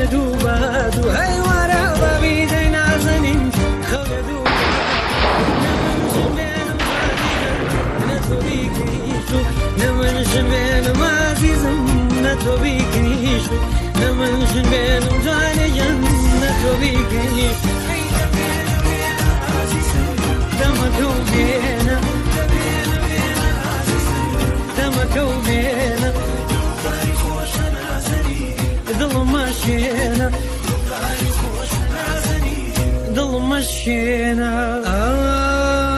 خەولێ دوو بەدوو، هەی وەرە بابی دەی نازەنین خەولێ دوو بەدوو. نە من ژن بێنم جوانیگەم، نە تۆ بیکەی شوو. نە من ژن بێنم ئازیزم، نە تۆ بیکەی شوو. نە من ژن بێنم جوانیگەم، نە تۆ بیکەی شوو. ئەی دەبێنە بێنە ئازیزم، دەمەکە و بێنە. دەبێنە بێنە ئازیزم، دەمەکە و بێنە. دڵداری خۆشە نازەنی، دڵم مەشێنە. دڵداری خۆشە نازەنی، دڵم مەشێنە.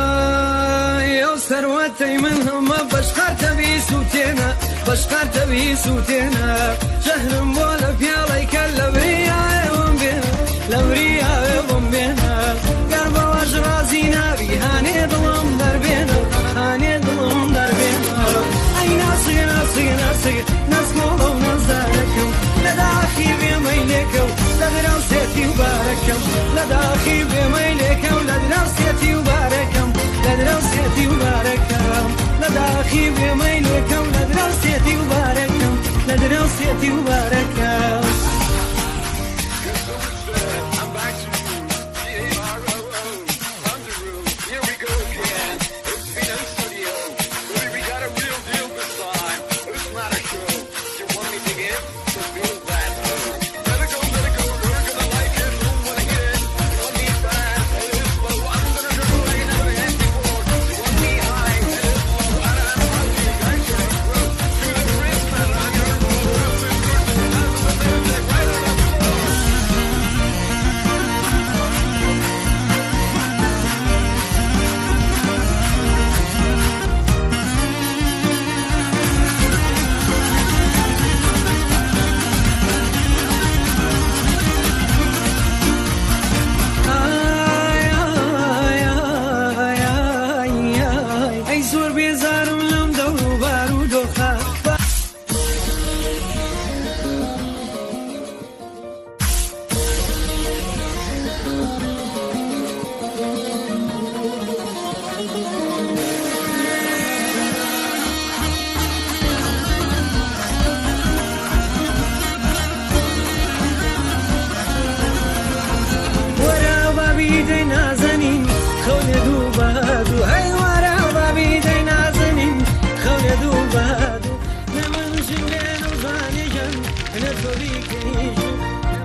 ئای ئەو سەروەتەی من هەمە بەشقارتە بیسووتێنە، بەشقارتە بیسووتێنە. ژەهرم بۆ لە پیاڵەی کە لە بریایەوەم بێنە، لە بریایەوەم بێنە. گەر بەوەش ڕازی نابی هانێ دڵم دەربێنە، هانێ دڵم دەربێنە. ئەی ناسک ناسک ناسک، ناسکۆڵە و نازدارەکەم، لە داخی بێمەیلێکە و لە دراوسێتی و بارەکەم، لە داخی بێمەیلێکە و لە دراوسێتی و بارەکەم، لە دراوسێتی و بارەکەم، لە داخی بێمەیلێکە و لە دراوسێتی و بارەکەم، لە دراوسێتی و بارەکەم. So it's said, I'm back to you. G-A-R-O-O, Underoos. Here we go again. It's Vino Studio. Baby, we got a real deal this time. It's not a show. You want me to give? So feel that flow. Let it go, let it go. You're gonna like it. Don't wanna hit it. You want me fast? It is slow. I'm gonna dribble like I never had before. You want me high? It is low. And I'm hungry. I can grow. To the Christmas, I'm your music right on the floor. ئای ئای ئای ئای ئای، ئەی زۆر بێزارم لەم دەور و بار و دۆخە. وەرە بابی دەی نازەنین خەولێ دوو بەدوو، هەی وەرە بابی دەی نازەنین خەولێ دوو بەدوو. نە من ژن بێنم جوانیگەم، نە تۆ بیکەی شوو.